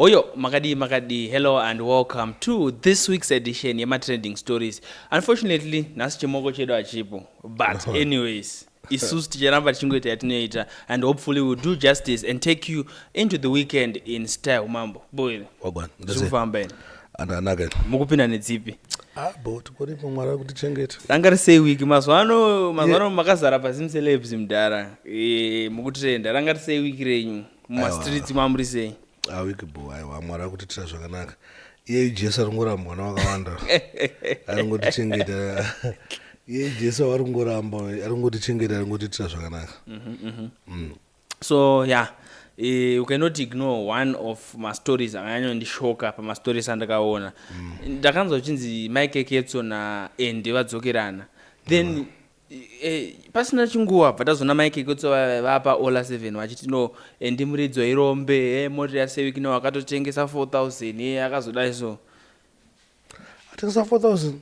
Oyo, makadii makadii, hello and welcome to this week's edition yema-trending stories. Unfortunately, nhasi chimoko chedu hachipo, but anyways, isusu ticharamba tichingoita yatinoita and hopefully we'll do justice and take you into the weekend in style. Mambo boy. Wagwan. Zviri kufamba ine? Andanaka. Mukupinda nedzipi? Ah, bo tikoripo, Mwari ari kutichengeta. Ranga risei wiki? Mazuva ano, mazuva ano makazara paZimcelebs mudhara. Mukutrenda. Ranga risei wiki renyu mumastreets? Mamuri sei? Ah, wiki bo, aiwa, Mwari ari kutiitira zvakanaka. Iye Jesu ari kungorambwa navakawanda, ari kungotichengeta. Iye Jesu ari kungoramba, ari kungotichengeta, ari kungotiitira zvakanaka. So yeah, you cannot ignore one of mastories akanyanyondishoka pamastories andakaona. Ndakanzwa zvichinzi Mike Ketso naAndy vadzokerana, then pasina chinguva bva tazoona Mike Ketso vapa Ola 7 vachiti no, Andy Muridzo irombe, mota yaSir Wicknell akatotengesa 4000, akazodai so. Atengesa 4000?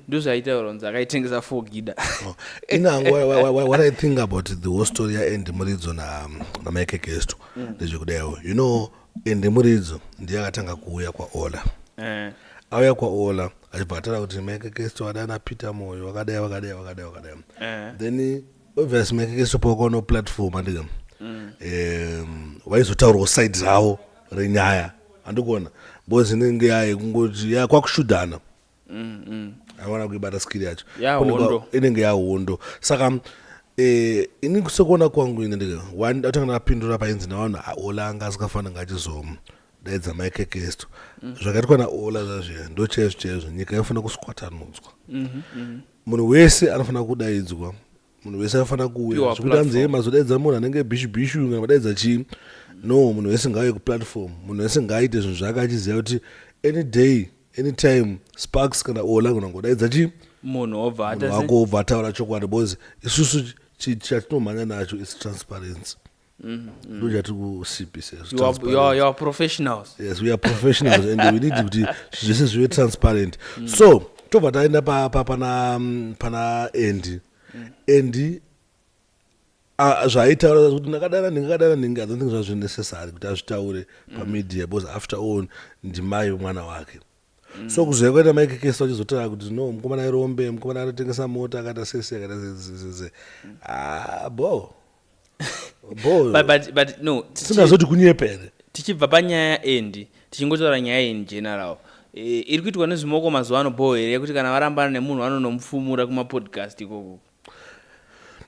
Ndozvaitaura kunzi akaitengesa 4 gida. Oh, inango what I think about the whole story yaAndy Muridzo naMike Kesto ndezvekudaiwo, Andy Muridzo ndiye akatanga kuuya kwaOla. Auya kwaOla achibva ataura kuti Mike Kesto adana Peter Moyo, vakadai, vakadai, vakadai, vakadai. Then obviously Mike Kesto pawakaona platform, andika vaizotaurawo side ravo renyaya, handikuona, because inenge yaye kungoti ya kwakushudhana. Awana kuibata skill yacho. Ya hondo. Inenge yahondo. Saka ini sekuona kwangu ini, ndika one ndatanga ndapindura painzi navanhu, "Ah, Ola anga asingafanira nga achizodaidza Mike Kesto." Zvakaitwa naOla zvazviya ndo chaizvo chaizvo nyika inofanira kuswatanudzwa. Munhu wese anofanira kudaidzwa, munhu wese anofanira kuuya. Piwa Zvekuti anzi platform. Mazodaidza munhu anenge bishu bishu kana madaidza chii, no, munhu wese ngaauye kuplatform, munhu wese ngaaite zvinhu zvake achiziva kuti any day, anytime Sparks kana Ola kana ngodaidza chii, munhu wobva munhu ata wako wobva ataura chokwadi, because isusu chatinomhanya nacho is transparency, ndo chatiri kusipisa. You are professionals. Yes, we are professionals and we need kuti zvese zvive transparent. So tobva taenda pana Andy. Andy zvaaitaura kuti ndakadana ndingakadana ndinga, I don't think zvazvo necessary kuti azvitaure pamedia, because after all ndimai wemwana wake. So kuzoya kwaita Mike Kesto achizotaura kuti no, mukomana irombe, mukomana anotengesa mota, akaita sese, akaita sese, ah, bo bo. But no, singazoti kunyepere. Tichibva panyaya Andy, tichingotaura nyaya in general, iri kuitwa nezvimoko mazuva ano bo here, yekuti kana varambana nemunhu vanonomufumura kumapodcast ikoko?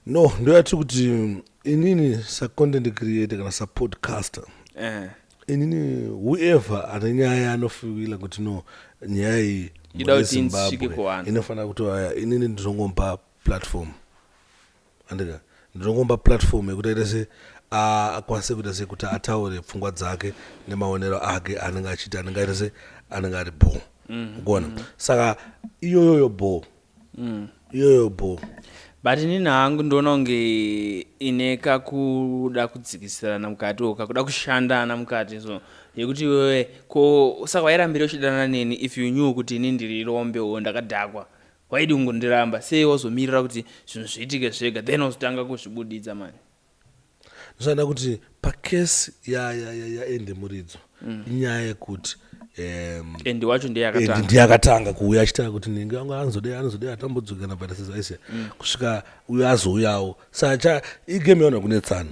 No, ndoyati kuti inini sacontent creator kana sapodcaster, inini whoever ane nyaya anofiwila kuti no, nyaya iyi Ida mune kuti isvike Zimbabwe kuvanhu. Inofanira kutoaya, inini ndinongomupa platform, andika ndinongomupa platform yekuti aite se akwanise kuita se kuti ataure pfungwa dzake nemaonero ake anenge achiita, anenge aita se anenge ari bo ukuona. Saka iyoyoyo bo, iyoyo bo. But inini hangu ndoona kunge ine kakuda kudzikisirana mukati o kakuda kushandana mukati, so yekuti iwewe ko saka wairambira uchidanana neni if you knew kuti ini ndiri rombe o ndakadhakwa? Waidi kungondiramba sei, wazomirira kuti zvinhu zviitike zvega, then wazotanga kuzvibuditsa mani? Ndinoda kuti pakesi yaAndy Muridzo, inyaya yekuti Andy wacho ndiye Andy akatanga. Ndiye akatanga kuuya achitaura kuti ninge wangu anozodai, anozodai, atambodzokera paita sezaisiya kusvika uyo azouyawo. Saka cha igame yaona kunetsana,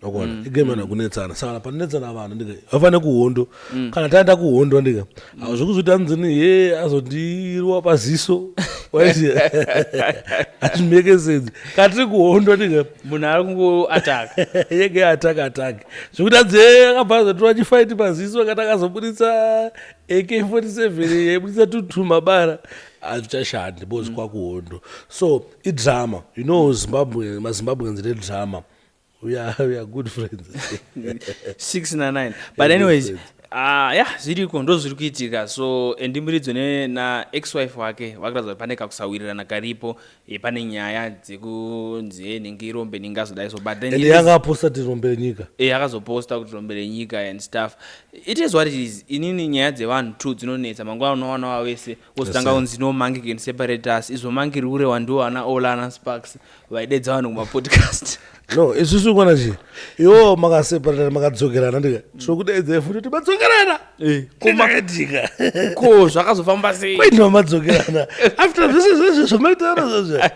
ukuona, igame yaona kunetsana. Saka panonetsana vanhu, ndika vafanire kuhondo. Kana taenda kuhondo, ndika hazvikuzoti anzini ye azondirwa paziso, waiziya, hazvimake sense. Kana tiri kuhondo, ndika munhu ari kungoataka. Yege attack, attack, zvekuti anzi "Eh, akabva azotora chifight paziso akati akazobuditsa AK47 yaibuditsa tutu mabara," hazvichashandi because kwakuhondo. So idrama, Zimbabwe, maZimbabweans nedrama, we are good friends. 6 na9, but Yeah, good anyways, friends. Yeah, zviriko, ndo zviri kuitika. So Andy Muridzo na ex wife wake vakuratidza kuti pane kakusawirirana karipo, pane nyaya dzekunzi nhingi irombe, nhingi azodai so, but then and yanga aposta kuti rombe renyika. Akazoposta kuti rombe renyika and stuff. It is what it is. Inini nyaya dzevanhu two dzinonetsa. Mangwana unowana wavese wozotanga Yes, sir. kunzi no, monkey can separate us. Izvo monkey uri kurewa ndiwo ana Ola, ana Sparks vaidedza vanhu kumapodcast. No, isusu kona chi iwo makaseparata, makadzokerana, ndika tokudaidzai futi kuti madzokerana. Chakaitika? Ko zvakazofamba sei? Kwaindiwa madzokerana after zvese zvese zvamaitaura zvezve.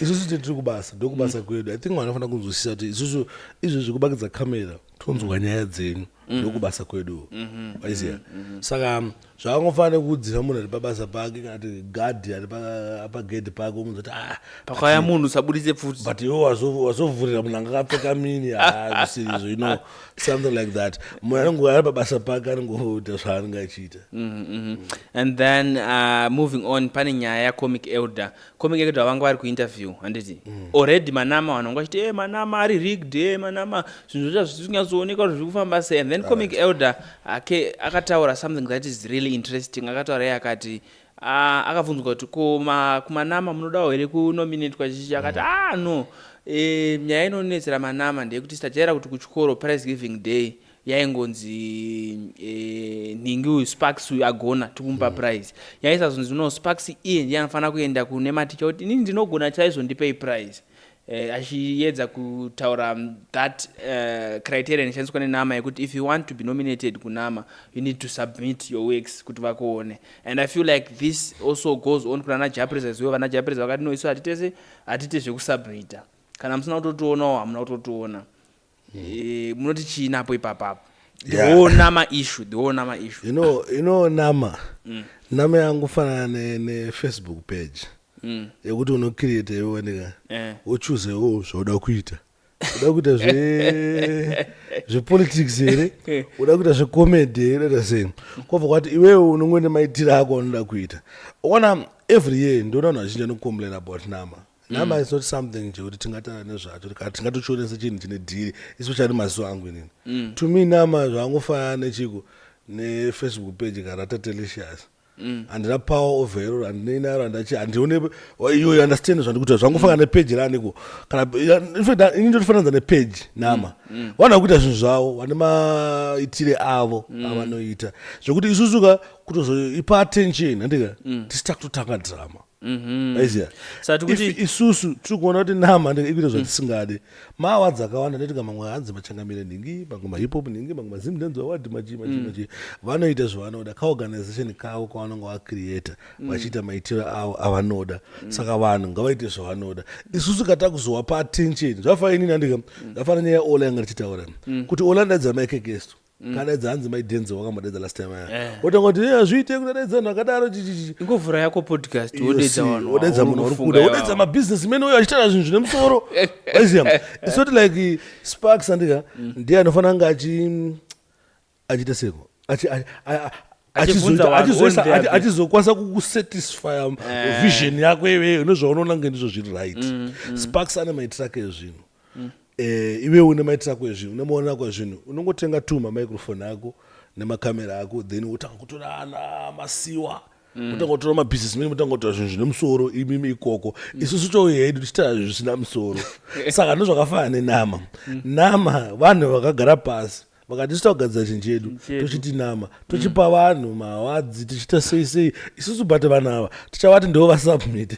Isusu tiri kubasa, ndokubasa kwedu. I think vanofanira kunzwisisa kuti isusu izvo zvekubakidza kamera, tonzwa nyaya dzenyu, ndokubasa kwedu, waiziya. Saka zvakangofanira nekuudzira munhu ari pabasa pake, kana kuti gadhi ari pagedhi pake, umunzi kuti, "Ah, Pakauya munhu, usabudise pfuti." But iwe wazovhurira munhu anga akapfeka mini, ha, zvisiri izvo, something like that. Munhu anenge ari pabasa pake, anongoita zvaanenge achiita. And then moving on, pane nyaya yaComic Elder. Comic Elder vanga vari kuinterview, handiti? Already maNAMA, vanhu vanga vachiti, "E, maNAMA ari rigged, e, maNAMA zvinhu zvacho zvisi kunyatsooneka kuti zviri kufamba sei." And then Comic Elder ake akataura something that is really interesting. Akataura iye akati, akabvunzwa kuti ko kumaNAMA munodawo here kunominatwa chichi? Akati, "Ah, no, nyaya inonetsera maNAMA ndeyekuti tajaira kuti kuchikoro prize giving day yaingonzi nhingi uyu, Sparks uyu agona, tikumupa prize." Yaisazonzi, "No, Sparks iye ndiye anofanira kuenda kune maticha kuti inini ndinogona chaizvo, ndipei prize." Achiedza kutaura that criteria inoshandiswa neNAMA yekuti if you want to be nominated kuNAMA, you need to submit your works kuti vakuone. And I feel like this also goes on kuna Jah Prayzah as well. Vana Jah Prayzah vakati, "No, isu hatitese, hatite zvekusubmita. Kana musina kutotionawo, hamuna kutotiona." Munoti chii napo ipapapo? The whole NAMA issue, the whole NAMA issue. You know NAMA, NAMA yangofanana neFacebook page yekuti unocreata iwe ndika wochuza iwo zvauda kuita. Uda kuita zvepolitics here? Uda kuita zvecomedy here? Udaita sei? Kwobva kwati iwewe unongoenda maitiro ako aunoda kuita. Ona, every year ndoona vanhu vazhinji vanocomplain about NAMA. NAMA is not something chekuti tingataura nezvacho kana tingatochiona sechinhu chine dhiri, especially mazuva angu inini. To me, NAMA zvangofanana nechiko, neFacebook page kaRatatelicious. Handina power over iro, handinei naro, handachi, handione. You understand zvandikuita? Zvangofanana nepeji raniko kana, in fact, ini ndotofananidza nepeji NAMA. Vanhu vakuita zvinhu zvavo, vane maitire avo avanoita, zvekuti isusu ka kutozoipa attention, handika tisita kutotanga drama, aiziya. Saka tikuti If isusu tiri kuona kuti NAMA ndika ikuita zvatisingade, maawards akawanda ndoitika, mamwe hanzi machangamire nhingi, mamwe mahiphop nhingi, mamwe maZimdance Award, machi machi machi, vanoita zvavanoda, kaorganization kavo kavanonge vacreata, vachiita maitiro avo avanoda. Saka vanhu ngavaite zvavanoda. Isusu katakuzowapa attention, zvafana inini, handika, zvafana nyaya yaOla yanga tichitaura kuti Ola ndaidza maikekesto, kadaidza hanzi maidenze, wakambodaidza last time aya, wotanga kuti, "Eh, hazviite kuti adaidza vanhu akadaro," chichichi. Ingovhura yako podcast, wodaidza vanhu Wodaidza munhu uri kuda, wodaidza mabusinessmen uyo achitaura zvinhu zvine musoro, waiziya. It's not like Sparks, andika, ndiye anofanira kunge achiita seko Achibvunza vanhu on their achizokwanisa kukusatisfya vision yako iweyo nezvaunoona kunge ndizvo zviri right. Sparks ane maitiro ake ezvinhu. Iwewe une maitiro ako ezvinhu, une maonero ako ezvinhu. Unongotenga tu mamicrophone ako nemakamera ako, then wotanga kutora ana masiwa, wotanga kutora mabusinessmen, wotanga kutora zvinhu zvine musoro imimi ikoko. Isusu touyedu tichitaura zvinhu zvisina musoro. Saka ndozvakafanana neNAMA. NAMA vanhu vakagara pasi vakati tisita kugadzira chinhu chedu, Chedu. Tochiti NAMA, tochipa vanhu maawards, tichiita sei sei isusu, but vanhu ava tichavati ndo vasubmit.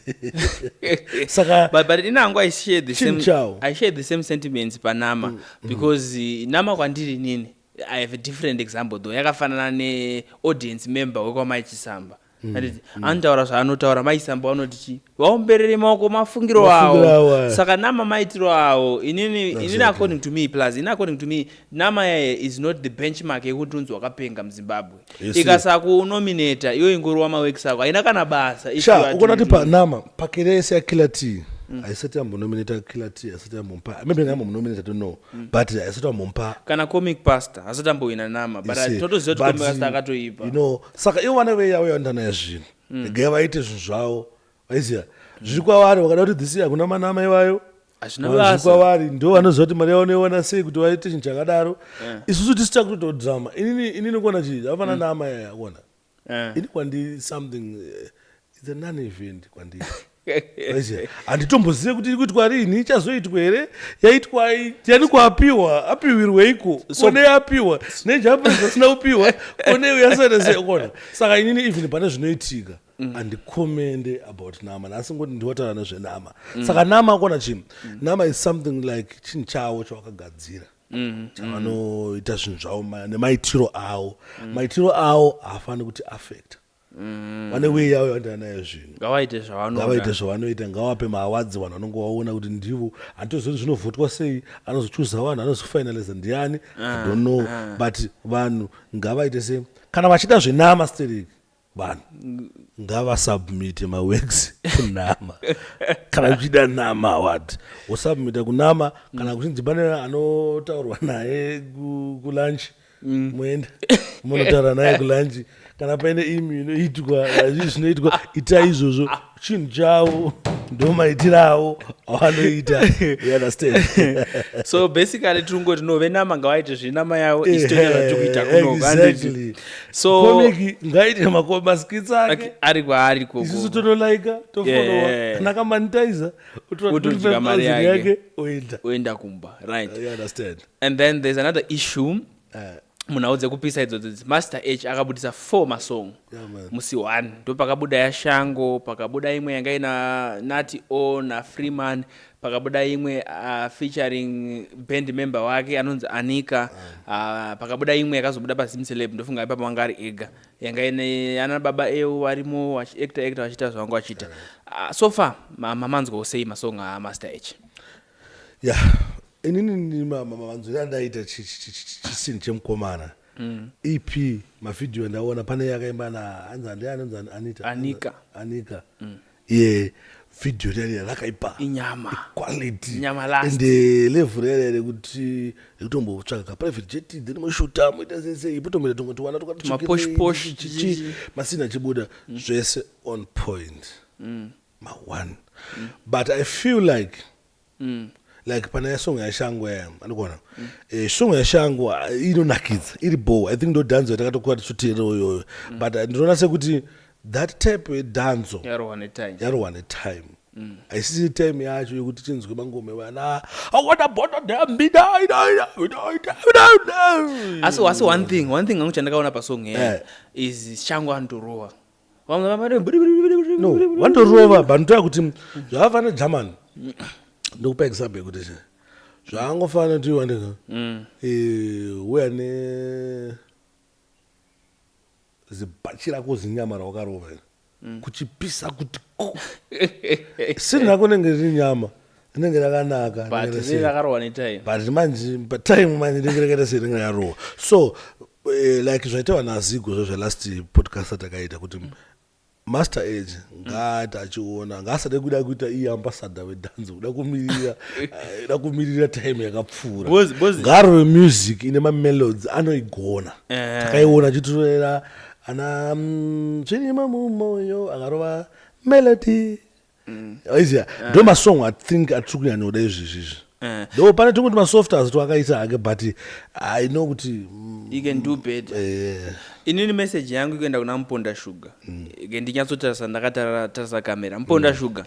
Saka But inangu I share the Chinhu same chawo. I share the same sentiments paNAMA, because NAMA kwandiri nini, I have a different example though. Yakafanana neaudience member wekwaMai Chisamba. Handiti anotaura zvaanotaura, Mai Chisamba vanoti chi vaomberere maoko, mafungiro Mafungiro avo. avo, aya. Saka NAMA maitiro avo, inini according to me, plus ini according to me, NAMA yaye is not the benchmark yekuti unzi wakapenga muZimbabwe. You see. Ikasakunominata iwe, ingorova maworks ako, haina kana basa. If you Sha are ukona kuti paNAMA pakere yese yaKiller T, haisati yambonominata Killer T, haisati yambomupa, maybe yambomunominata, don't know, but haisati yambomupa. Kana Comic Pastor asati ambowina NAMA, but You see. totoziva kuti But, Comic Pastor akatoipa. Saka ivo vana veiya naye zvinhu, regai vaite zvinhu zvavo, vaiziva zviri kwavari. Vakada kuti this year hakuna maNAMA iwayo, Hazvina zviri basa. kwavari, ndo vanoziva kuti mari yavo noiwana sei kuti vaite chinhu chakadaro. Isusu tisita kutoitawo drama. Inini kuona chii, zvafana NAMA yaya, kuona ini kwandiri something, it's a non event kwandiri. Waiziva, handitombozive kuti iri kuitwa rini, ichazoitwa here, yaitwa yani kwapiwa, apiwirweiko? Kone apiwa neJah Prayzah asina kupiwa, kone yasana sei, kona. Saka inini even pane zvinoitika. Handikomende about Nama nhasi, ngoti ndiwataura nezveNama. Saka Nama kona chinhu, Nama is something like chinhu chavo chavakagadzira, chavanoita zvinhu zvavo nemaitiro avo. Maitiro avo haafaniri kuti affect. Vane way yavo yavanoita nayo zvinhu. Ngavaite zvavanoda. Ngavaite zvavanoita, ngavape maawards vanhu vanonge vaona kuti ndivo. Handitozivi kuti zvinovhotwa sei, anozochuza vanhu, anozofinaliza ndiani, I don't know, but vanhu ngavaite sei, kana vachida zveNama stereki, vanhu ngavasubmite maworks kuNama. Kana uchida Nama award, wosubmita kuNama. Kana kuchinzi pane anotaurwa naye kulunch, muenda munotaura naye kulunch. Kana paine imi inoitwa zii zvinoitwa, itai izvozvo. Chinhu chavo, ndo maitiro avo avanoita, you understand? So basically tiri kungoti no, veNama ngavaite zvenama yavo, isu toita zvatiri kuita kuno. Exactly. So Comic ngaite maskits ake. Ari kwaari koko. Isusu tonolaika, tofolowa. Kana akamonetiza, Otodya mari yake. yake, oenda. Oenda kumba, right? You understand? And then there's another issue munhau dzekupisa idzodzo. Master H akabudisa four masong. Yeah, man. Musi 1 ndo pakabuda yaShango, pakabuda imwe yanga ina Nati O naFreeman, pakabuda imwe featuring band member wake anonzi Anika, pakabuda imwe yakazobuda paZimceleb, ndofunga ipapo anga ari ega, yanga ine ana Baba Eu varimo vachiacta acta, vachiita zvavanga vachiita. So far mamanzwawo sei masong aMaster H? Ya, inini manzwiro andaita chisini chemukomana, EP, mavhidhiyo andaona, pane yakaimba na anzi andiani, anonzi Anita. Anika. Anika, ye vhidhiyo riyariya rakaipa. Inyama. Quality. Nyama last. Ende level riyariya rekuti rekutombotsvaga kaprivate jet, then moshuta, moita sei, potomboita tumwe tuwana. Tumaposh posh. Masini achibuda zvese on point, ma-one. But I feel like pane song yaShango yaya, andikuona song yaShango, inonakidza, iri bo. I think ndo dhanzo yatakatokura tichiteerera iyoyo, but ndinoona sekuti that type yedhanzo yarohwa netime. Yarohwa netime, haisisi time yacho yekuti tinzwe mangoma evana awana boda. Asi one thing angu chandakaona pasong yeya is Shango anotorohwa. Vamwe No, vandorova, but ndotoya kuti zvakafanana German. Ndokupa example yekuti zvaangofanana kuti wandika uya ne zibhachi rako, zinyama rawakarova iri, kuchipisa kuti sini rako rinenge riri nyama, rinenge rakanaka, but rinenge riri sei. Rakarohwa netime. But manje patime manje rinenge rakaita sei, rinenge rarohwa. So like zvaitawa naZigo zvo zvelast podcast atakaita, kuti Master Age ngaati achiona ngaasade kuda kuita iye ambassador wedhanzo, kuda kumirira kuda kumirira time yakapfuura. Ngarove music ine mamelodies, anoigona. Takaiona achitorera ana zvirimo mumoyo, akarova melody, aiziya. Ndo masong I think atiri kunyanyoda izvizvizvi. Ndo pane tumwe tumasofters twakaita hake, but I know kuti You can do better. Inini message yangu ikuenda kuna Muponda Sugar. Ke ndinyatsotarisa, ndakatarisa kamera, Muponda Sugar,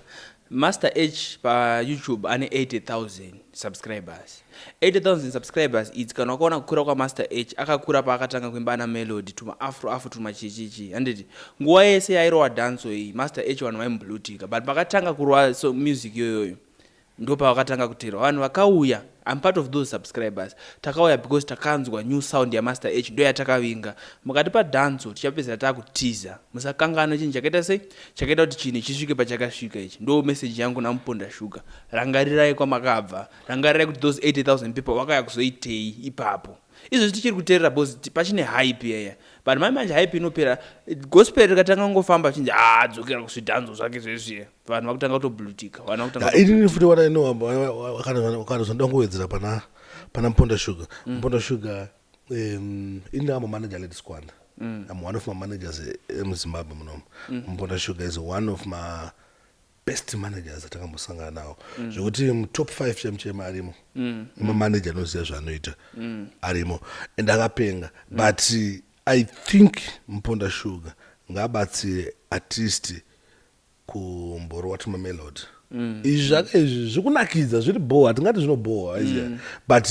Master H paYouTube ane 80,000 subscribers. 80,000 subscribers idzi, kana wakaona kukura kwaMaster H, akakura paakatanga kuimba ana Melody, tuma afro afro, tuma chichichi, handiti? Nguva yese yairowa dhanso iyi Master H, vanhu vaimublutika, but pakatanga kurova so music iyoyoyo, ndo pavakatanga kuteerwa. Vanhu vakauya. I'm part of those subscribers takauya because takanzwa new sound yaMaster H, ndo yatakavinga. Mukati padhanso tichapedzera taakutiza. Musakanganwa chinhu chakaita sei, chakaita kuti chinhu chisvike pachakasvika ichi. Ndo message yangu naMuponda Sugar: rangarirai kwamakabva, rangarirai kuti those 80,000 people vakauya kuzoitei ipapo. Izvozvi tichiri kuteerera because pachine hype yeya, but mai manje hype inopera. Gospel rikatanga kungofamba, chinzi a dzokera kuzvidhanzo zvake zvezviya, vanhu vakutanga kutoblutika, vanhu vakutanga. Ya, inini futi what I know, kana zvandoda kungowedzera pana Muponda Sugar, Muponda Sugar, ini ndakambo-manager Lady Squanda. I'm one of my managers emuZimbabwe munomu. Muponda Sugar is one of my best managers atakambosangana nawo, zvekuti mutop 5 chemuchema arimo, mamanager anoziva zvaanoita arimo, and akapenga. But I think Muponda Sugar ngaabatsire artist kumborova tumamelody. Izvi zvake izvi zvikunakidza, zviri bho, hatingati zvinobhowa, aiziya, but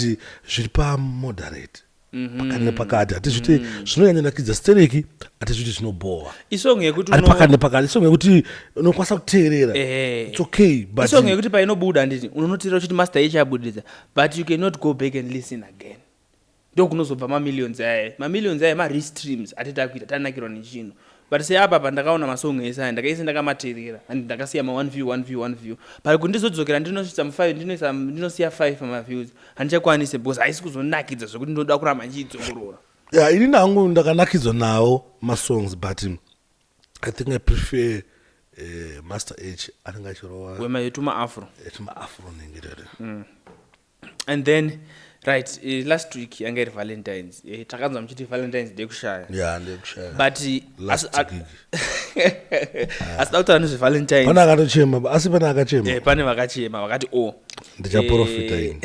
zviri pamoderate. Pakati nepakati, hatizviti zvinonyanyonakidza stereki, hatizviti zvinobhowa. Isong yekuti Ari pakati nepakati, isong yekuti unokwanisa kuteerera. It's okay, but Isong yekuti painobuda, handiti, unonoteerera uchiti Master H abudidza, but you cannot go back and listen again. Ndokunozobva mamillions aya, mamillions aya marestreams atiti akuita tanakirwa nechinhu. But seapa pandakaona masong ese aya, ndakaise ndakamateerera and ndakasiya ma one view, one view, one view, but kuti ndizodzokera ndinosvitsa mu5, ndinoisa, ndinosiya 5 pamaviews, handichakwanisi because haisi kuzonakidza zvekuti ndinoda kuramba ndichiidzokorora. Yeah, ini nangu ndakanakidzwa nawo masongs, but I think I prefer Master H anenge achirova Wemayetuma afro. Tuma afro nenge tati. And then, right, last week yanga iri Valentines. Takanzwa muchiti Valentines ndekushaya. Yeah, ndekushaya. But Last gig. Asida kutaura nezveValentines. Pane akatochema, asi pane akachema. Pane vakachema vakati o Ndichaprofita ini.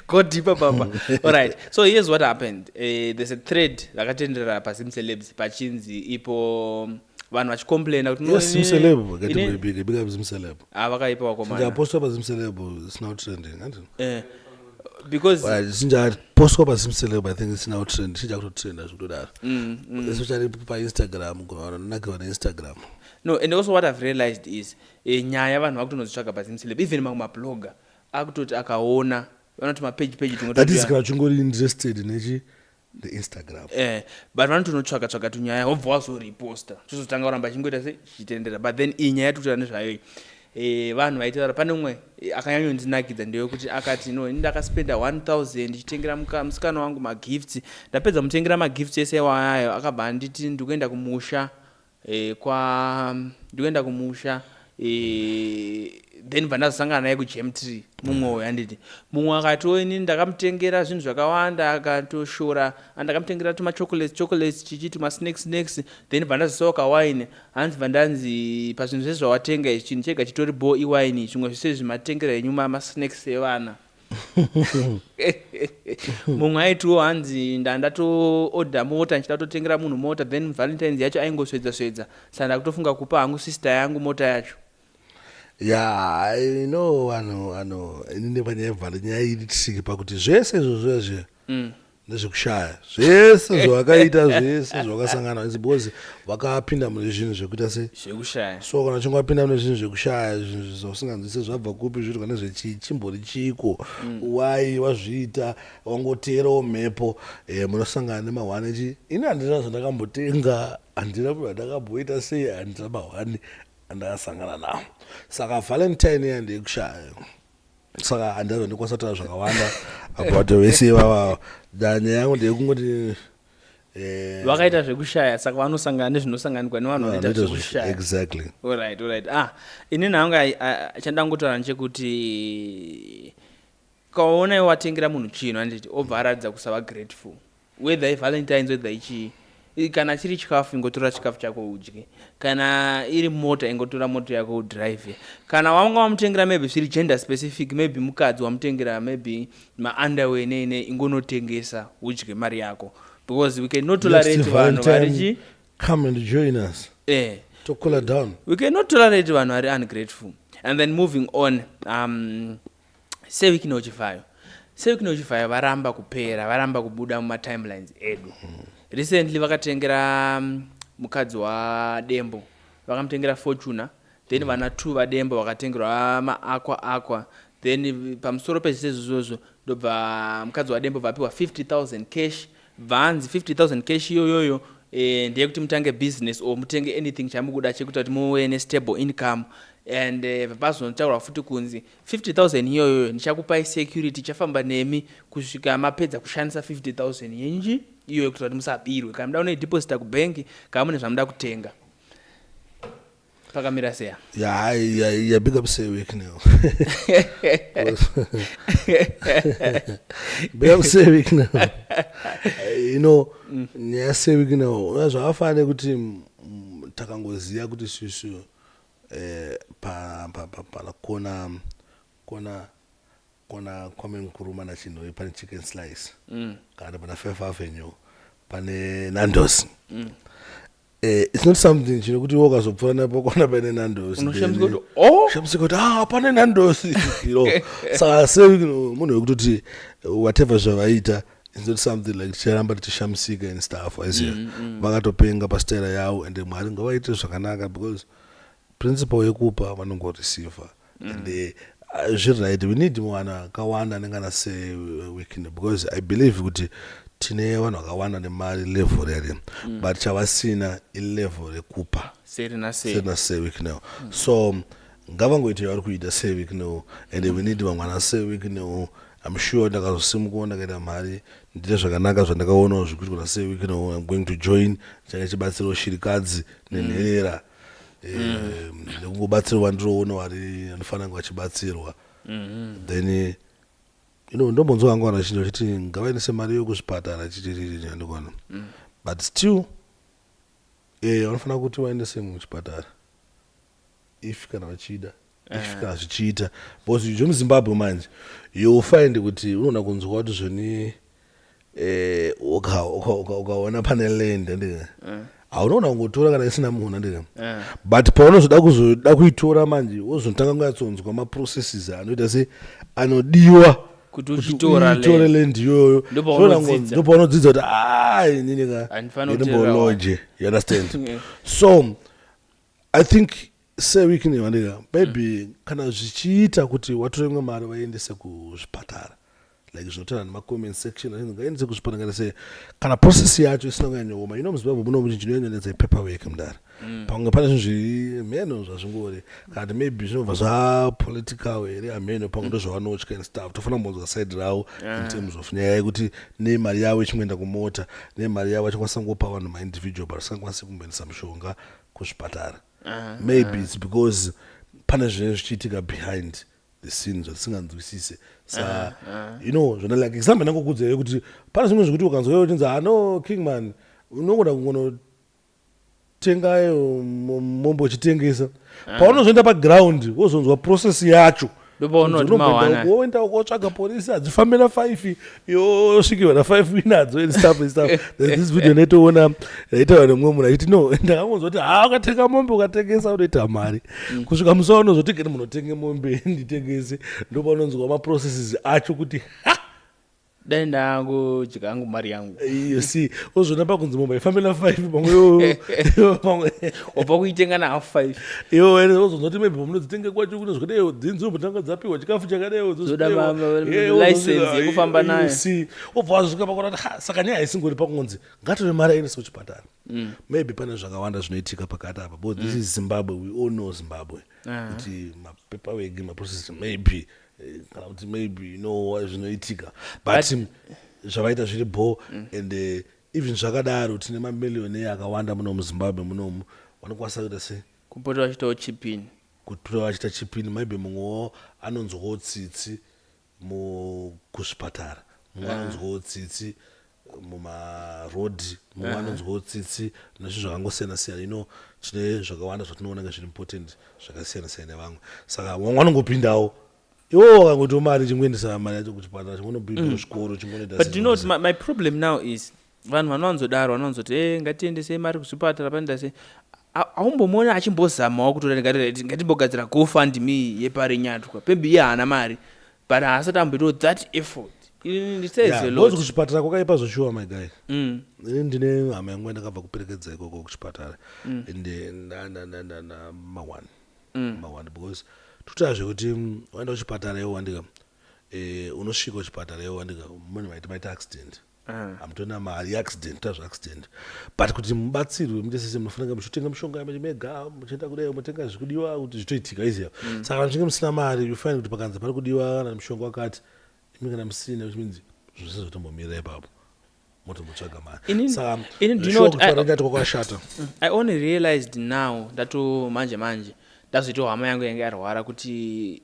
Go deeper, papa. Alright, so here's what happened. There's a thread rakatenderera paZimcelebs pachinzi ipo vanhu vachicomplaina kuti no, Yes, Zimceleb ngatiboibika, big up Zimceleb. Ah, vakaipa vakomana. Sinjapostwa paZimceleb, it's now trending, andini? Because Right, sinjapostwa paZimceleb, I think it's now trend, chinja kutotrenda zvekutodaro, especially paInstagram, vanonakirwa neInstagram. No, and also what I've realized is nyaya vanhu vakutonodzitsvaga paZimceleb. Even mamwe mablogger akutoti akaona vanoti mapeji peji. That is kana uchingori interested nechi neInstagram. But vanotonotsvaga tsvaga tunyaya, wobva wazoriposta, tozotanga kuramba achingoita se chichitendera. But then iyi nyaya yatikutaura nezvayo iyi, vanhu vaitaura, pane umwe akanyanyondinakidza, ndeyekuti akati, "No, ini ndakaspenda 1000 ndichitengera musikana wangu magifts. Ndapedza mutengera magifts ese wayayo, akabva anditi ndikuenda kumusha, kwa ndikuenda kumusha." Then bva ndazosangana naye kuGemtree. Mumwe uyo, handiti, mumwe akati, "Ini ndakamutengera zvinhu zvakawanda, akatoshora. Ndakamutengera tumachocolates chocolates, chichi, tumasnacks snacks, then bva ndazosawo kawaini. Hanzi bva ndanzi pazvinhu zvese zvawatenga izvi, chinhu chega chitori bo iwaini, zvimwe zvese zvimatengera henyu masnacks evana." Mumwe aitiwo, hanzi, "Ndandatoodha mota, ndichida kutotengera munhu mota, then Valentines yacho aingosvedza svedza, saka ndakutofunga kupa hangu sister yangu mota yacho." Yeah, I know vanhu vanhu, inini panyaya yevhale, nyaya iri tricky pakuti zvese izvozvo zve ndezvekushaya, zvese zvavakaita, zvese zvavakasangana, is because vakapinda mune zvinhu zvekuita se Zvekushaya. So kana uchinge wapinda mune zvinhu zvekushaya, zvinhu zvausinganzwise zvabva kupi, zviitwa nezvechii, chimbori chiko, wai wazviita, wangoteerawo mhepo, munosangana nemahwani chi. Ini handina zvandakambotenga, handina munhu andakamboita sei, handina mahwani andakasangana nawo. Saka Valentine iya ndeyekushaya, saka handina zvandikwanisa kutaura zvakawanda about vese ivava. Nyaya yangu ndeyekungoti Vakaita zvekushaya, saka vanosangana nezvinosanganikwa nevanhu vanoita vanoita zvekushaya. Exactly. Alright. Ah, inini hangu chandangotaura ndechekuti kaona iwe watengera munhu chinhu, handiti, obva aratidza kusava grateful, whether iValentines, whether ichii, kana chiri chikafu, ingotora chikafu chako udye. Kana iri mota, ingotora mota yako udrive. Kana wanga wamutengera maybe zviri gender specific, maybe mukadzi wamutengera maybe maunderwear nei nei, ingonotengesa udye mari yako, because we cannot tolerate Next vanhu vari Valentine, chi come and join us to cool it down. We cannot tolerate vanhu vari ungrateful. And then moving on, Sir Wicknell Chivayo. Sir Wicknell Chivayo varamba kupera, varamba kubuda mumatimelines edu. Recently vakatengera mukadzi waDembo, vakamutengera Fortuner. Then vana two vaDembo vakatengerwa maAqua Aqua. Then pamusoro pezvese izvozvo, ndobva mukadzi waDembo vapiwa 50,000 cash. Bvanzi 50,000 cash iyoyoyo ndeyekuti mutange business or mutenge anything chamukuda chekuita kuti muve nestable income. And pazonotaurwa futi kunzi 50,000 iyoyoyo ndichakupai security, ichafamba nemi kusvika mapedza kushandisa 50,000 yenji iyoyo, kuitira kuti musabirwe kana muda kunoideposita kubhengi, kana mune zvamuda kutenga. Pakamira seya? Yeah, big up Sir Wicknell. Big up Sir Wicknell. Yeah, Sir Wicknell. Zvakafanira kuti takangoziva kuti isusu pa pa pa pana kona kona kona Kwame Nkrumah nachinhoi pane Chicken Slice, kana pana Fifth Avenue pane Nandos. It's not something chinokuti iwe ukazopfuura napo kona paine Nandos, Unoshamisika kuti, "Oh!" Shamisika kuti, "Ah, pane Nandos." Saka sei munhu wekutoti whatever zvavaita. It's not something like ticharamba tichishamisika and stuff, aiziya. Vakatopenga pastyle yavo, and Mwari ngavaite zvakanaka, because principle yekupa vanongoreceiva and zviri right. We need vanhu akawanda anenge ana Sir Wicknell, because I believe kuti tine vanhu vakawanda nemari level rere, but chavasina ilevel rekupa. Seri naseri. Sena Sir Wicknell. So ngavangoita vari kuita Sir Wicknell, and we need vamwe ana Sir Wicknell. I'm sure ndakazosimukawo, ndakaita mari, ndite zvakanaka zvandakaonawo zviri kuitwa naSir Wicknell, I'm going to join change chibatsirawo shirikadzi nenherera, nekungobatsirwa vandinoona vari vanofanira kunge vachibatsirwa. Then ndombonzwa vangu vanhu vazhinji vachiti ngavaendese mari iyo kuzvipatara, chichichichi, andikuona, but still vanofanira kuti vaendese muchipatara if kana vachida, if kana zvichiita, because zvemuZimbabwe manje, you'll find kuti unoona kunzwa kuti zvoni ukaona pane land, andika, haunoona kungotora kana isina munhu, andika. But paunozoda kuzoda kuitora manje, wozotanga kunyatsonzwa maprocesses anoita se anodiwa kuti uchitora uitore land. Land iyoyo. Ndopaunodzidza. Ndopaunodzidza kuti a inini ka Handifaniri kuteerera. Ndimbolodge, you understand? So I think Sir Wicknell, andika, maybe kana zvichiita kuti watore imwe mari vaendese kuzvipatara, like zvinotaura nemacomment section achinzi ngaendese kuzvipatara, ngaita sei, kana process yacho isina kunyanyooma. MuZimbabwe muno chinonyanyonetsa ipaperwork, mudara. Pamwe pane zvinhu zviri mheno zvazvingori, kana kuti maybe zvinobva zvapolitical here, hameno, pamwe ndo zvavanotya and stuff. Tofanira kumbonzwa side ravo in terms of nyaya yekuti nei mari yavo ichingoenda kumota, nei mari yavo achikwanisa kungopa vanhu maindividual, but asingakwanisi kumboendesa mushonga kuzvipatara. Maybe it's because pane zvinenge zvichiitika behind the scene zvatisinganzwisise. Sa zvona, like example ndangokudza yekuti pane zvimwe zvekuti ukanzwa uchinzi, "Ano Kingman," unongoda kungonotengayo mombe uchitengesa. Paunozoenda paground, wozonzwa process yacho. Ndopaunoti mawana. Woenda wotsvaga polisi, hadzifambi na5, yosvikirwa na5 inadzo and stuff and stuff. There's this video ndaitoona yaitaura nemumwe munhu achiti, "No, ndakangonzwa kuti ha, ukatenga mombe ukatengesa unoita mari." Kusvika musi waunozoti keni munotenge mombe nditengese, ndopaunonzwa maprocesses acho kuti ha. Dai ndangodya hangu mari yangu. You see, wozoona pakunzi mombe haifambi na5, pamwe pamwe wabva kuitenga nahalf five. Iwo wozonzwa kuti maybe pamunodzitenga kwacho kune zvakadai, dzinzombotanga dzapiwa chikafu chakadai. Dzoda license yekufamba nayo. See, wobva wazosvika pakuona kuti ha, saka nyaya haisingori pakunzi ngatore mari aendese kuchipatara. Maybe pane zvakawanda zvinoitika pakati apa, because this is Zimbabwe. We all know Zimbabwe, kuti mapaperwork, maprocess, maybe kana kuti maybe zvinoitika, but zvavaita zviri bo. And even zvakadaro, tine mamillionaire akawanda muno muZimbabwe munomu vanokwanisa kuita sei? Kupota vachitawo chip in. Kutora vachiita chip in. Maybe mumwewo anonzwawo tsitsi kuzvipatara, mumwe anonzwawo tsitsi mumarodhi, mumwe anonzwawo tsitsi nezvinhu zvakangosiyana siyana. Tine zvakawanda zvatinoona ngezviri important zvakasiyana siyana nevamwe, saka vamwe vanongopindawo. Iwowo wakangotiwo mari, chingoendesa mari yacho kuchipatara, chingonopinda kuzvikoro, chingonoita. But do you know what my problem now is? Vanhu vanowanzodaro, vanowanzoti, "E, ngatiendesei mari kuzvipatara," panoita sei, haumbomuona achimbozamawo kutora, ngatimbogadzira GoFundMe yeParinyatwa. Maybe iye haana mari, but haasati amboitawo that effort. It says a lot. Kuchipatara kwakaipa zvoshuwa, my guy. Ini ndine hama yangu yandakabva kuperekedza ikoko kuchipatara, and ma1 ma1, because totaa zvekuti waenda kuchipatara iwo, wandika, unosvika kuchipatara iwo, wandika, munhu vaiti maita accident, hamutorina mari yeaccident, ta zveaccident, but kuti mubatsirwe muite sese, munofanira muchitenga mishonga mega, muchienda kudai, mutenga zvikudiwa kuti zvitoitika iziya. Saka kana muchinge musina mari, you find kuti pakanzi pari kudiwa kana mushonga wakati, imi kana musina, which means zvose zvotombomirira ipapo, motombotsvaga mari. Saka Ini do you know what sure, kwakashata. I only realized now, ndato manje manje ndazoitawo hama yangu yange yarwara, kuti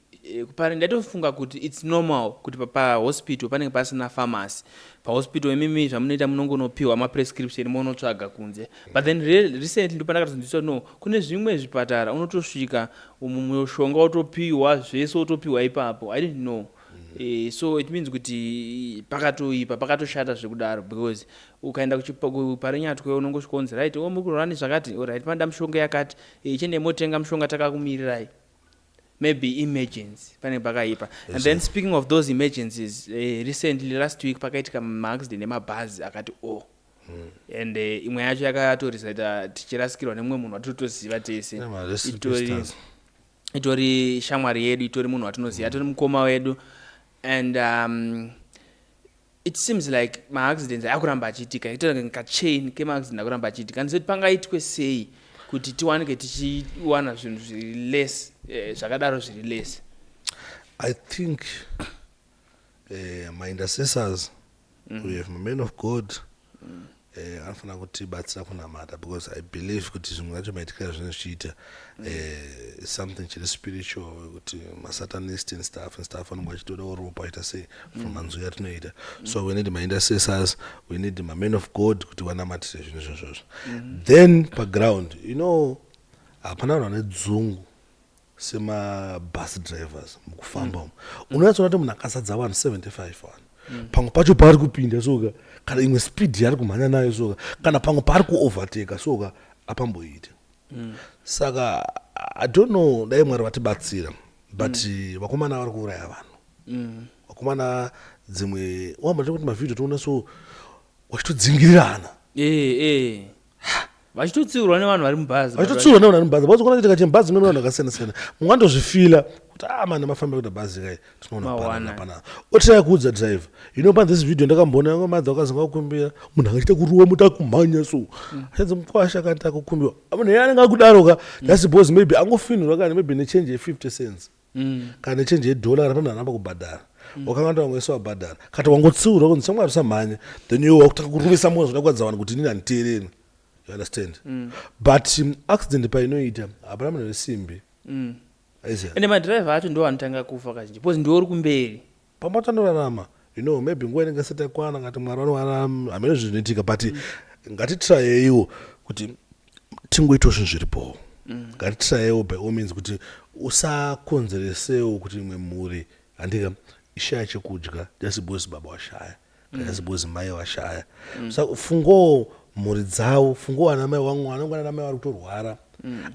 kupari ndatofunga kuti it's normal kuti pahospital panenge pasina pharmacy. Pahospital imimi zvamunoita, munongonopiwa maprescription, monotsvaga kunze. But then recently ndopandakatozonzwiswa, no, kune zvimwe zvipatara unotosvika umu, mushonga wotopiwa, zvese wotopiwa ipapo. I didn't know. So it means kuti pakatoipa, pakatoshata zvekudaro, because ukaenda kuParinyatwe unongosvika unzi, "Right, o muri kurwara nezvakati, alright, panoda mishonga yakati, chiendai motenga mushonga, takakumirirai." Maybe emergency, pane pakaipa. And then speaking of those emergencies, recently, last week, pakaitika maaccident emabhazi akati o and imwe yacho yakatoresita tichirasikirwa nemumwe munhu watinotoziva tese. Yeah, man, rest in peace, Taz. Itori shamwari yedu, itori munhu watinoziva, atori mukoma wedu. And it seems like maaccidents akuramba achiitika, itori kachain kemaaccident akuramba achiitika. Andizoti pangaitwe sei kuti tiwanike tichiwana zvinhu zviri less, zvakadaro zviri less? I think my intercessors, we have men of God, anofanira kutibatsira kunamata, because I believe kuti zvimwe zvacho maitikira zvinenge zvichiita something chiri spiritual, kuti masatanist and stuff and stuff vanenge vachitoda ropa aita sei from manzwi atinoita. So we need maintercessors, we need mamen of God kuti vanamatire zvinhu izvozvozvo. Then paground, hapana vanhu vane dzungu semabus drivers mukufamba umu. Unonyatsoona kuti munhu akazadza vanhu 75 vanhu, pamwe pacho paari kupinda soka, kana imwe speed yaari kumhanya nayo soka, kana pamwe paari kuovertaka soka, apamboita. Saka I don't know, dai Mwari vatibatsira, but vakomana vari kuuraya vanhu. Vakomana, dzimwe wambati kuti mavhidhio toona so vachitodzingirirana. Eh, vachitotsiurwa nevanhu vari mubhazi. Vachitotsiurwa nevanhu vari mubhazi. Vazokuona kuti kachimubhazi mune vanhu vakasiyana siyana. Mumwe andozvifila kuti a mani mafambira kuita bhazi kai, tinoona Mawana. Panana panana otiraya kuudza driver. Pane this video ndakamboona yangu, madha wakazi ngakukumbira munhu akaita kuruwa muti akumhanya so, achanzi mukwasha akati akukumbiwa munhu iye anenge akudaroka. That's because maybe angofinhurwa kana maybe nechange ye50 cents kana nechange yedollar, kana munhu anamba kubhadhara, wakanga ndo vamwe wabhadhara, kati wangotsiurwa kunzi shamwari usamhanya, then iwe wakutanga kuruvisa mwoyo zvoda kuratidza vanhu kuti inini handiteereri. You understand? But accident painoita, hapana munhu wesimbi. Aiziya. Ende madhiraivha acho ndo anotanga kufa kazhinji because ndiwo uri kumberi. Pamba tanorarama, maybe nguva inenge isati yakwana, ngati Mwari vanovara, hamene zvinhu zvinoitika, but ngatitrayeiwo kuti tingoitawo zvinhu zviripowo. Ngatitrayewo by all means kuti usakonzeresewo kuti imwe mhuri, handika, ishaya chekudya just because baba washaya kana just because mai washaya. Saka fungowo mhuri dzavo, fungowo ana mai wangu, vanongana ana mai vari kutorwara,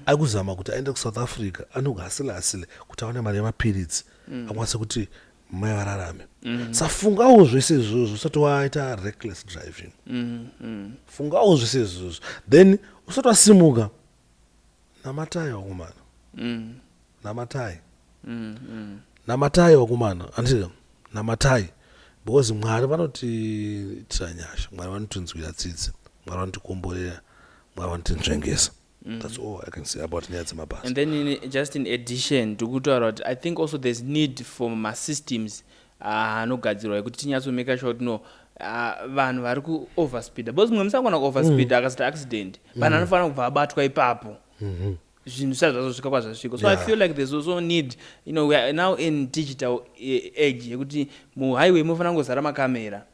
ari kuzama kuti aende kuSouth Africa anohasile hasile kuti aone mari yemapiritsi, akwanise kuti mai vararame. Safungawo zvese izvozvo usati waita reckless driving. Fungawo zvese izvozvo, then usati wasimuka, namatai wakomana. Namatai. Namatai wakomana, andika, namatai, because Mwari vanotiitira nyasha, Mwari vanotinzwira tsitsi, Mwari vanotikomborera, Mwari vanotinzvengesa. That's all I can say about nyaya dzemabhasi. And then just in addition, ndikutaura kuti I think also there's need for masystems anogadzirwa ekuti tinyatsomake sure kuti no, vanhu vari kuoverspeeda, because mumwe musangona kuoverspeeda akaita accident, vanhu anofanira kubva abatwa ipapo zvinhu zvisati zvazosvika kwazvasvika. So I feel like there's also need, we are now in digital age yekuti muhighway munofanira kungozara makamera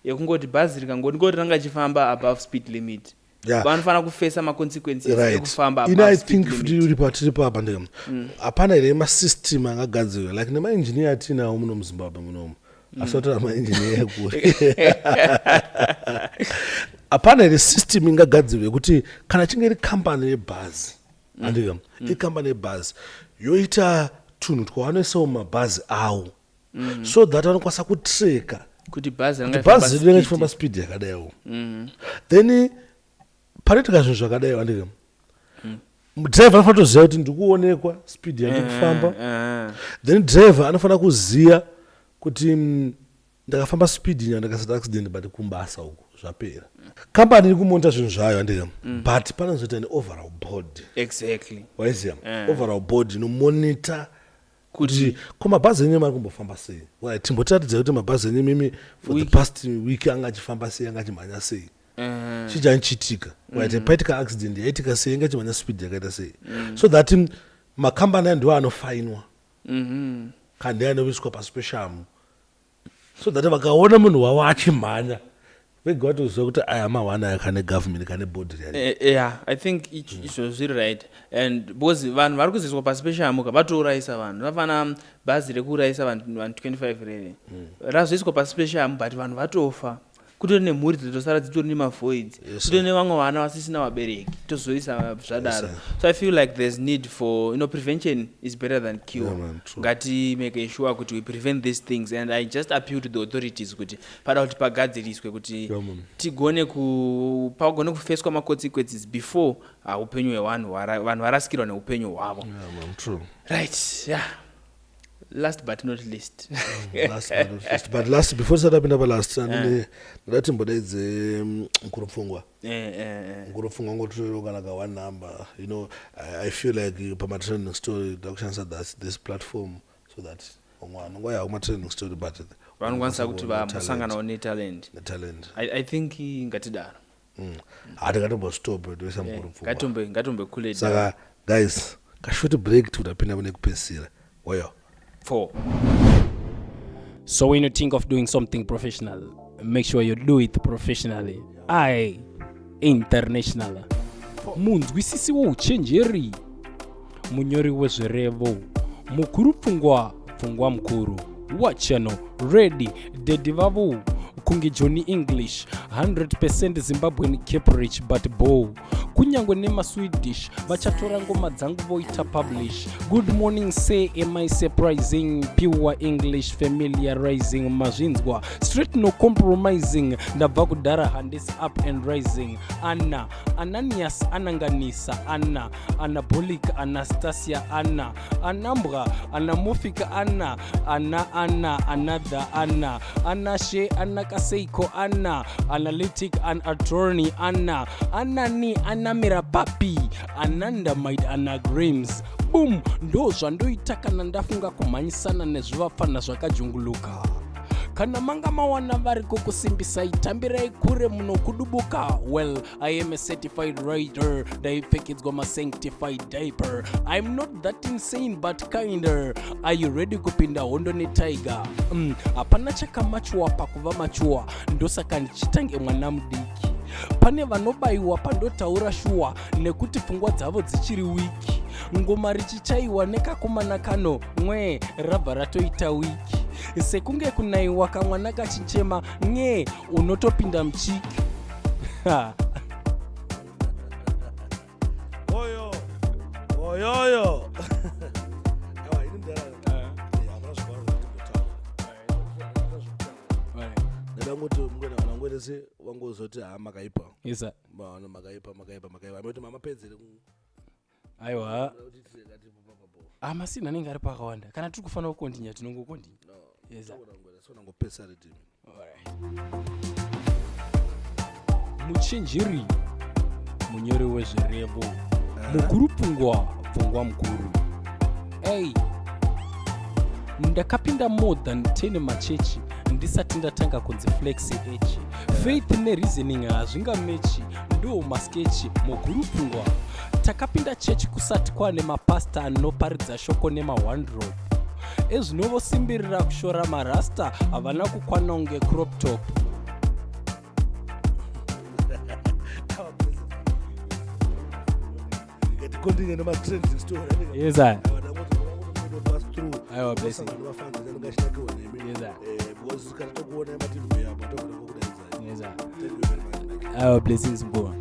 ekungoti bhazi rikangoti ranga chifamba above speed limit, vanofanira kufesa maconsequences ekufamba Ine above I speed think limit. Futi uri patiri papa, ndika hapana here masystem angagadzirwa like nemaengineer atinawo muno muZimbabwe munomu, asi watora maengineer ekuri? Hapana here system ingagadzirwa yekuti kana chinge iri kambani yebhazi, andika, ikambani yebhazi yoita tunhu twavanoisawo mumabhazi awo so that vanokwanisa kutreka kuti bhazi kuti bhazi redu ringe chifamba speed yakadaiwo? Then panoitika zvinhu zvakadai, andika, driver anofanira kutoziva kuti ndikuonekwa speed yandiri kufamba. Then driver anofanira kuziva kuti ndakafamba speed nya, ndakaita accident, but kumbasa uku zvapera. Kambani iri kumonita zvinhu zvayo, andika, but panozoita neoverall board. Waiziva? Overall board inomonita kuti ko mabhazi enyu ari kumbofamba sei. Right, timbotiratidzai kuti mabhazi enyu mimi for the Week. past week anga achifamba sei, anga achimhanya sei, chii chanichiitika, right? Paitika accident yaitika sei, inga ichimhanya speed yakaita sei, so that makambani aya ndiwo anofainwa kana ndiye anoiswa pasi peshamu, so that vakaona munhu wavo achimhanya vega vatoziva kuti aya mahwana aya kane government kane board riyani. Yeah, I think izvozvo zviri right, and because vanhu vari kuzoiswa pasi peshamu vatourayisa vanhu, vafana bhazi rekuurayisa vanhu 25 rere razoiswa pasi peshamu, but vanhu vatofa. Kutori nemhuri dzotosara dzitori nemavoids, kutori nevamwe vana vasisina vabereki, tozoisa zvadaro. So I feel like there's need for prevention is better than cure. Yeah, man, true. Ngati make sure kuti we prevent these things, and I just appeal to the authorities kuti pada kuti pagadziriswe kuti Yeah, man. Tigone ku pagone kufeswa maconsequences before upenyu hwevanhu vanhu varasikirwa neupenyu hwavo. Yeah, man, true. Right, yeah, last but not least. Last but not least, but last, before tisati tapinda palast, andine ndoda timbodaidze mukuru pfungwa. Mukuru pfungwa ngotorero kana ka one number. I feel like pama-trending story takushandisa this platform so that vamwe vanhu nguva yavo kuma-trending story, but vanokwanisa kuti talent. Vambosanganawo netalent. Netalent. I think ngatidaro. Hati ngatombostop, toisa mukuru pfungwa. Ngatombe kule. Saka guys, kashort break, tikutapinda mune kupedzisira oyo. Four. So when you think of doing something professional, make sure you do it professionally. I international. Munzwisisi wouchenjeri. Munyori wezvirevo. Mukuru pfungwa, pfungwa mukuru. Wachano, ready, dedi vavo. Kunge Johnny English, 100% Zimbabwean Cape Rich but bow. Kunyange nemaSwedish vachatora ngoma dzangu voita publish. Good morning, say, am I surprising? Pure English familiarizing, mazvinzwa straight, no compromising. Ndabva kudhara, handisi up and rising. Anna Ananias ananganisa Anna Anabolic Anastasia Anna Anambwa Anamorphic Anna Ana Anna another Anna Anashe Anakaseiko Anna Analytic and attorney Anna Anani Anamira Papi Anandamide Anagrams boom. Ndo zvandoita kana ndafunga kumhanyisana nezvivafana zvakajunguluka. Kana manga mawana variko kusimbisai, tambirai kure, munokudubuka. Well, I am a certified writer, ndaipfekedzwa masanctified diaper. I'm not that insane but kinder. Are you ready kupinda hondo netiger? Hapana chakamachuwa pakuva machuwa, ndosaka ndichitange mwana mudiki. Pane vanobayiwa pandotaura shuwa nekuti pfungwa dzavo dzichiri weak. Ngoma richichaiwa nekakomana kano mwe rabva ratoita wiki sekunge kunayiwa kamwana kachichema nge unotopinda muchiki. Ha. Oyo oyoyo. Aiwa, ini mudhara, hapana zvakawanda zvekutimbotaura. Ndada ngoti mungwena vanangwerese vangozoti ha, makaipa. Yes, sir. Vanhu makaipa, makaipa, makaipa. Amoti mamapedzere. Aiwa, amasini anenge ari pakawanda. Kana tiri kufanira kukontinya, tinongokontinya. Yes, sir. Sonangopesa riddim. Alright. Muchenjeri, munyori wezvirevo, mukuru pfungwa, pfungwa mukuru. Ei, ndakapinda more than 10 machechi ndisati ndatanga kunzi Flex H. Faith nereasoning hazvingamechi, ndo maskechi. Mukuru pfungwa, takapinda chechi kusati kwane mapasta anoparidza shoko nema1drop. Ezvinovosimbirira kushora marasta, havana kukwana kunge crop top. Ngatikontinye nematrending story. Yes, sir. Pass through. Aiwa, blessing. Vafanzi anenge nemi. Yes, sir. Because kana tokuona matv apa, togona kukudaidzai. Yes, sir. Thank you very much, Mike. Aiwa, blessings mukoma.